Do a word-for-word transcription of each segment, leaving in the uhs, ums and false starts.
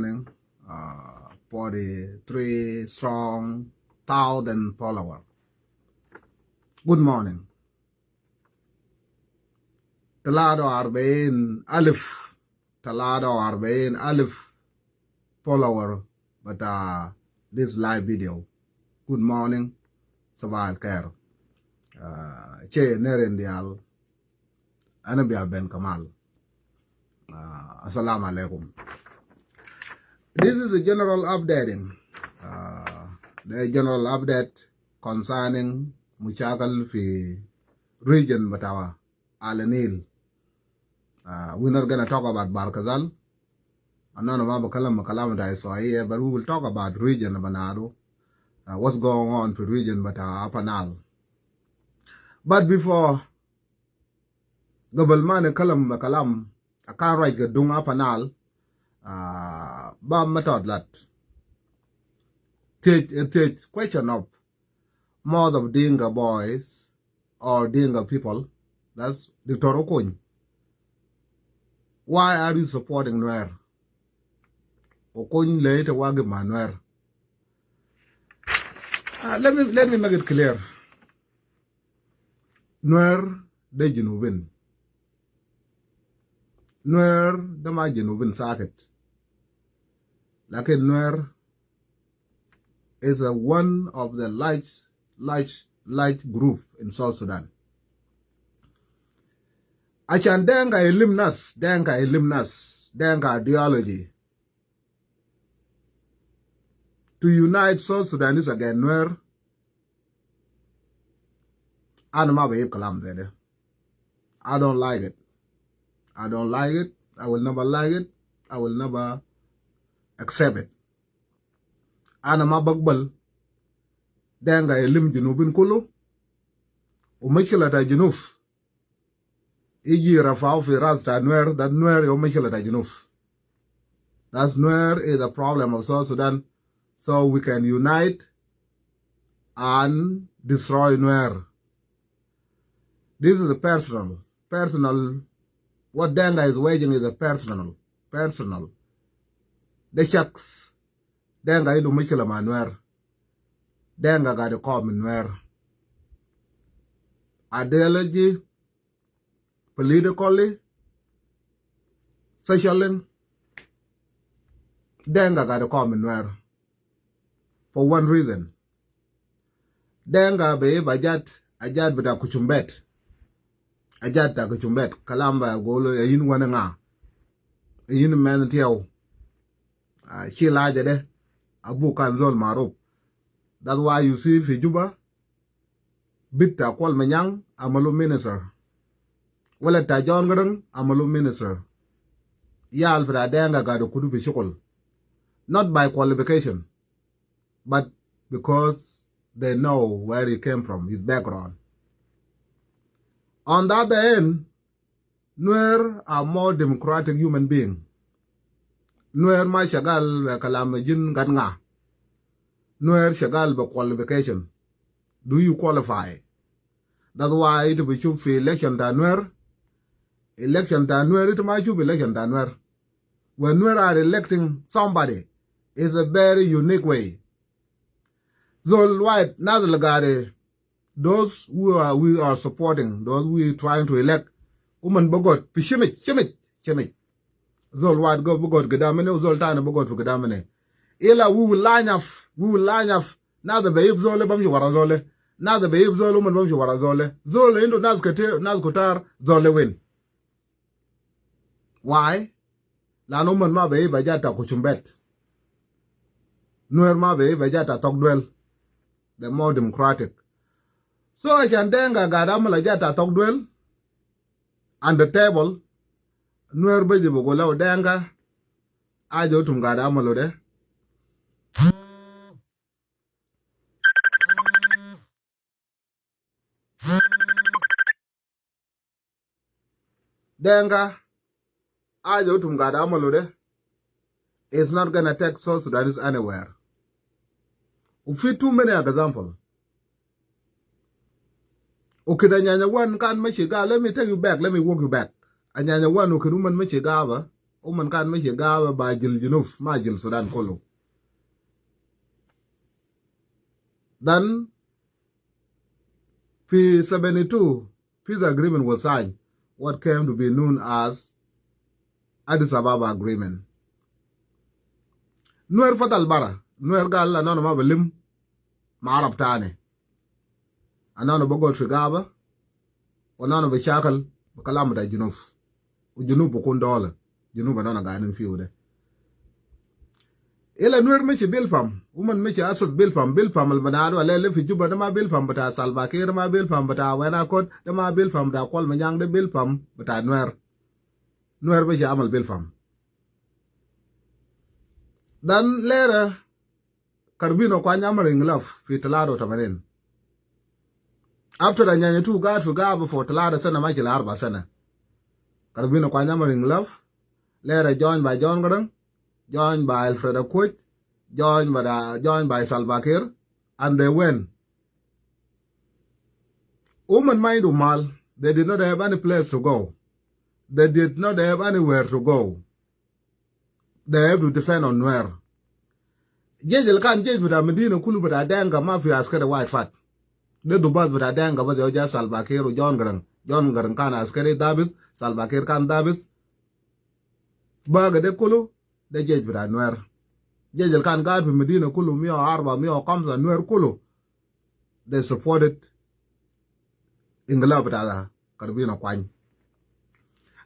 Uh, forty-three strong thousand follower. Good morning. Talata wa arbain alif, talata wa arbain alif follower bita this live video. Good morning. Sabah al khair. Uh, ce nerin dial. Ana bia ben kamal. Uh, assalamu alaikum. This is a general updating. Uh, the general update concerning mushakil fi region bita Al Nil. Uh, we're not gonna talk about Bahr el Ghazal. Anana ma bakalam kalam ta Israel, but we will talk about region bita Nile. Uh, what's going on fi region bita Upper Nile. But before, gabal ma nikalam kalam, akan ruac kɛ duŋ Upper Nile, uh, ba ma tɔt lat. Thiec, thiec, question of most of Dinka boys or Dinka people, that's Doctor Okony. Why are you supporting Nuer? Okony ley te wagi ma Nuer. Uh, let me, let me make it clear. Nuer de Junubin. Nuer de ma Junubin sakit. Lakin Nuer is a one of the large, large, large group in South Sudan. Ashan Dinka ilim nas, Dinka ilim nas, Dinka ideology. To unite South Sudanese against Nuer, ana ma bajib kalam zede. I don't like it. I don't like it. I will never like it. I will never accept it. Ana ma bagbal Dinka ilim Junubin kulu. Wa mushkila ta Junub iji rafau fi ras ta Nuer, that Nuer ya mushkila ta Junub. That Nuer is a problem of South Sudan. So we can unite and destroy Nuer. This is a personal, personal. What Dinka is waging is a personal, personal. De shakhs. Dinka indu mushkila ma Nuer. Dinka gaid iqawim Nuer. Ideology, politically, socially, Dinka gaid iqawim Nuer. For one reason. Dinka bajib ajat, ajat bita kuchumbet. Ajat ta kuchumbet. Kalam ba gulu ya yin wani ŋa. Ya yin men tiaw. Ah, shil haja de. Abu kan zol maruf. That's why you see fi Juba, bit ta Kuol Manyang amalu minister. Walad ta John Garang amalu minister. Yal bita Dinka gaid kudu fi shukul. Not by qualification, but because they know where he came from, his background. On the other end, Nuer are more democratic human being. Nuer ma shagal be kalam jin gat ŋa. Nuer shagal be qualification. Do you qualify? That's why ita bi shuf fi election ta Nuer. Election ta Nuer, ita ma shuf election ta Nuer. When Nuer are electing somebody, it's a very unique way. Zol wahid, nas al gaid, those who are, we are supporting, those we trying to elect, uman bi gud fi shimij, shimij, shimij. Zol wahid bi gud gidam mini, zol tani bi gud fi gidam mini. Ila we will line up, we will line up. Nas bajib zol bamshi wara zol. Nas bajib zol, uman bamshi wara zol. Zol indu nas ketir, nas kutar, zol win. Why? Lanu uman ma bajib ajat ta kuchumbet. Nuer ma bajib ajat ta togduel. They're more democratic. So ashan Dinka gaid amal ajat ta togduel on the table. Nuer biji bi gulu Dinka, haja utum gaid amalu de. Dinka, haja utum gaid amalu de is not gonna take South Sudanese anywhere. Wa fi too many example. Wa kede Anyanya One kan mashi Gaba, let me take you back, let me walk you back. Anyanya One wa kede uman mashi Gaba. Uman kan meci gawa ba jil Junub, ma jil Sudan kulu. Then fi seventy-two, peace agreement was signed, what came to be known as Addis Ababa Agreement. Nuer fadal bara, Nuer gal anɔnɔ ma balim ma Arab tani. Anɔnɔ bagod fi gaba, wa anɔnɔ bashakal bi kalam bita Junub. U Junub bikun dola, Junub anɔnɔ ganin fiu de. Ila Nuer meci Bilpam, uman meci asas Bilpam, Bilpam al banadu alele fi Juba de ma Bilpam bita Salva Kiir, de ma Bilpam bita Wena Kot, de ma Bilpam bita Kuol Manyang, de Bilpam bita Nuer. Nuer meci amal Bilpam. Then later, Karbino Kuany amal inglaf fi talata wa tamanin. After Anyanya tu gaad fi gaba for talata sana ma jil arba sana. Karbino Kuany amal inglaf, later joined by John Garang, joined by Alfred Akuoch, joined by, the, joined by Salva Kiir, and they went. Uman ma indu mal, they did not have any place to go. They did not have anywhere to go. They have to depend on Nuer. Jesh al kan jesh bita Medina kulu bita Denka ma fi askari wahid fat. De dubat bita Denka bas yau ja Salva Kiir u John Garang. John Garang kan askari dabit, Salva Kiir kan dabit. Baga de kulu, de jesh bita Nuer. Jesh al kan gaad fi Medina kulu, mia wa arba, mia wa kamsa, Nuer kulu. They supported inglaf bita Karbino Kuany.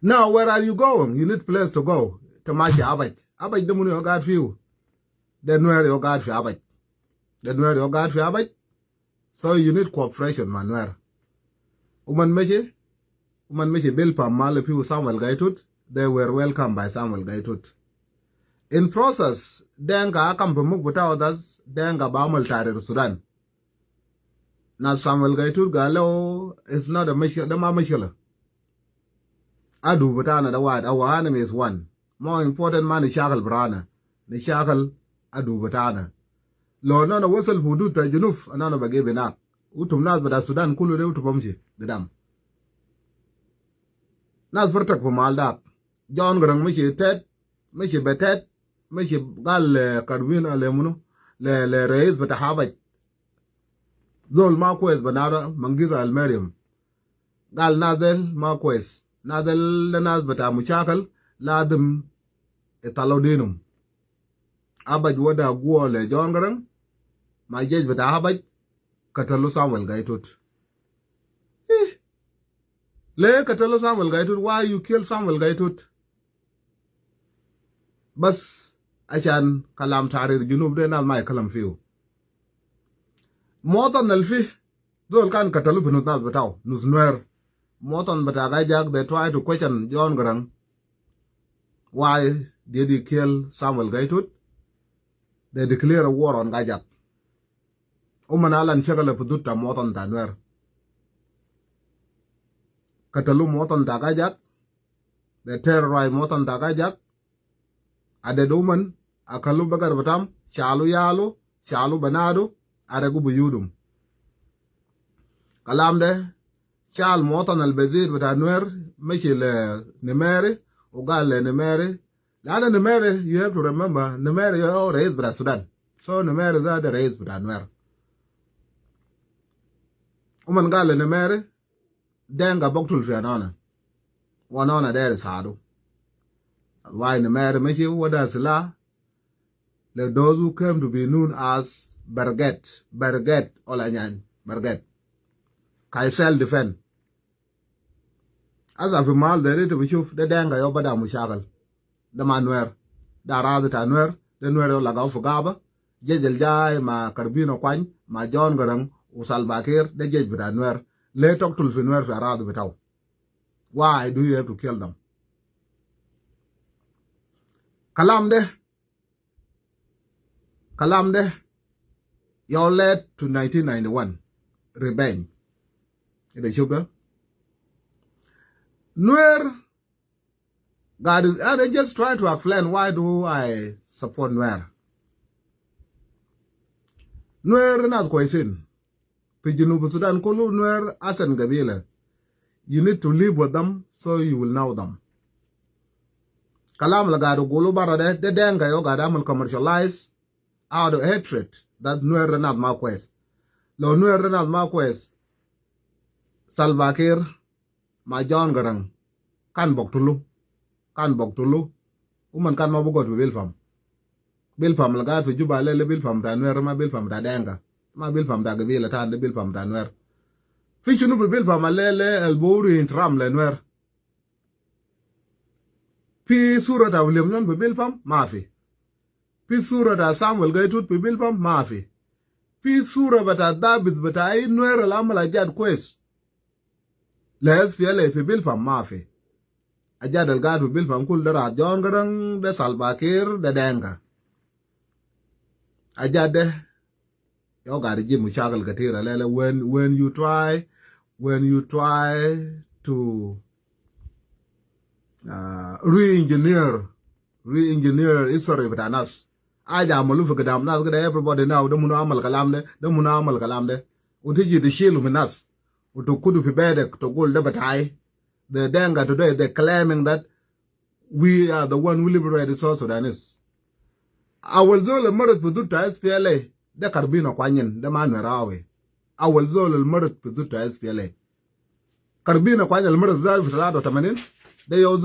Now, where are you going? You need place to go. Te mashi Abaj. Abaj de munu yau gaad fiu? De Nuer yau gaad fi Abaj. De Nuer yau gaad fi Abaj. So you need cooperation ma Nuer. Uman meci, uman meci Bilpam mal fiu Samuel Gai Tut, they were welcomed by Samuel Gai Tut. In process, Denka akam fi muk bita others, Denka ba amal tahrir Sudan. Nas Samuel Gai Tut gal leo, it's not a mushkila, de ma mushkila. Adu bitana de wahid, our enemy is one. More important ma nishakal barana, nishakal adu bitana. Lo anɔnɔ wasal fi hudud ta Junub, anɔnɔ bagi binak. Utum nas bita Sudan kulu de utum bamshi gidam. Nas bartak fi mal dak. John Garang meci tet, meci betet, meci gal le Karbino le munu, le, le reis bita Abaj. Zol ma kwes banadu Mangitha al Mariam. Gal nas del ma kwes. Nas del de nas bita mushakal, lazim italo dinum. Abaj wada guwa le John Garang, ma jesh bita Abaj, katalu Samuel Gai Tut. Eh, le katalu Samuel Gai Tut, why you kill Samuel Gai Tut? Bas, ashan kalam tahrir Junub de nas ma yikalam fiu. Muwatan al fi, zol kan katalu fi nus nas bitau, nus Nuer. Muwatan bita Gajak, they try to question John Garang. Why did he kill Samuel Gai Tut? They declare a war on Gajak. Uman alan shakal fi hudud ta muwatan ta Nuer. Katalu muwatan ta Gajak. They terrorize muwatan ta Gajak. Aded uman, akalu bagar bitam, shalu yalu, shalu banadu, aregu biyutum. Kalam de, shal muwatan al bezid bita Nuer, meci le Nimeri, u gal le Nimeri. Lana Nimeri, you have to remember, Nimeri yau reis bita Sudan. So Nimeri za de reis bita Nuer. Uman gal le Nimeri, Denka biktul fi anɔnɔ. Wa anɔnɔ deri sadu. Why Nimeri meci wada sila. Le those who came to be known as Berget, Berget, Olanyany, Berget. Kai self defense. Asa fi mal de, de te bishuf, de Denka yau bada mushakal. De ma Nuer. De aradi ta Nuer, de Nuer yau lagau fi gaba. Jesh al jai ma Karbino Kuany, ma John Garang, u Salva Kiir, de jesh bita Nuer. Le toktul fi Nuer fi aradi bitau. Why do you have to kill them? Kalam de, kalam de, yau led to nineteen ninety-one revenge. Ita shuf de? Nuer, God is, and I just try to explain why do I support Nuer. Nuer nas kwesin. Fi Junub Sudan kulu Nuer asan gabila. You need to live with them so you will know them. Kalam la gaadu gulu bara de, de Denka yau gaadu amul commercialize out of hatred that Nuer de nath ma kwes. Lo Nuer de nath ma kwes, Salva Kiir ma John Garang kan bok tulu, kan bok tulu. Uman kan ma bugot bi Bilpam. Bilpam la gaadu fi Juba lele Bilpam ta Nuer, ma Bilpam ta Denka, ma Bilpam ta gabila tan, de Bilpam ta Nuer. Fi shunu bi Bilpam lele el buri intram le Nuer? Fi sura ta William Nyuon bi Bilpam? Ma fi. Fi sura ta Samuel Gai Tut bi Bilpam? Ma fi. Fi sura bita dabit bita ai Nuer al amal ajad kwes le S P L A fi Bilpam? Ma fi. Ajad al gaadu fi Bilpam kul de ra John Garang, de Salva Kiir, de Denka. Ajad de yau gaadu jibu mushakil katira lele. When, when you try, when you try to uh, re-engineer, re-engineer history bita nas. Aja amalu fi gidam nas kida, everybody now, de munu amal kalam de, de munu amal kalam de. Utiji tishilu min nas. Utukudu fi bedek, tugul de bitai. The Denka today, they claiming that we are the one who liberated South Sudanese. Awal zol al marat fi zut ta S P L A, de Karbino Kuanyin, de ma Nuer awi. Awal zol al marat fi zut ta S P L A. Karbino Kuanyin al marat zol fi talata wa tamanin, de yau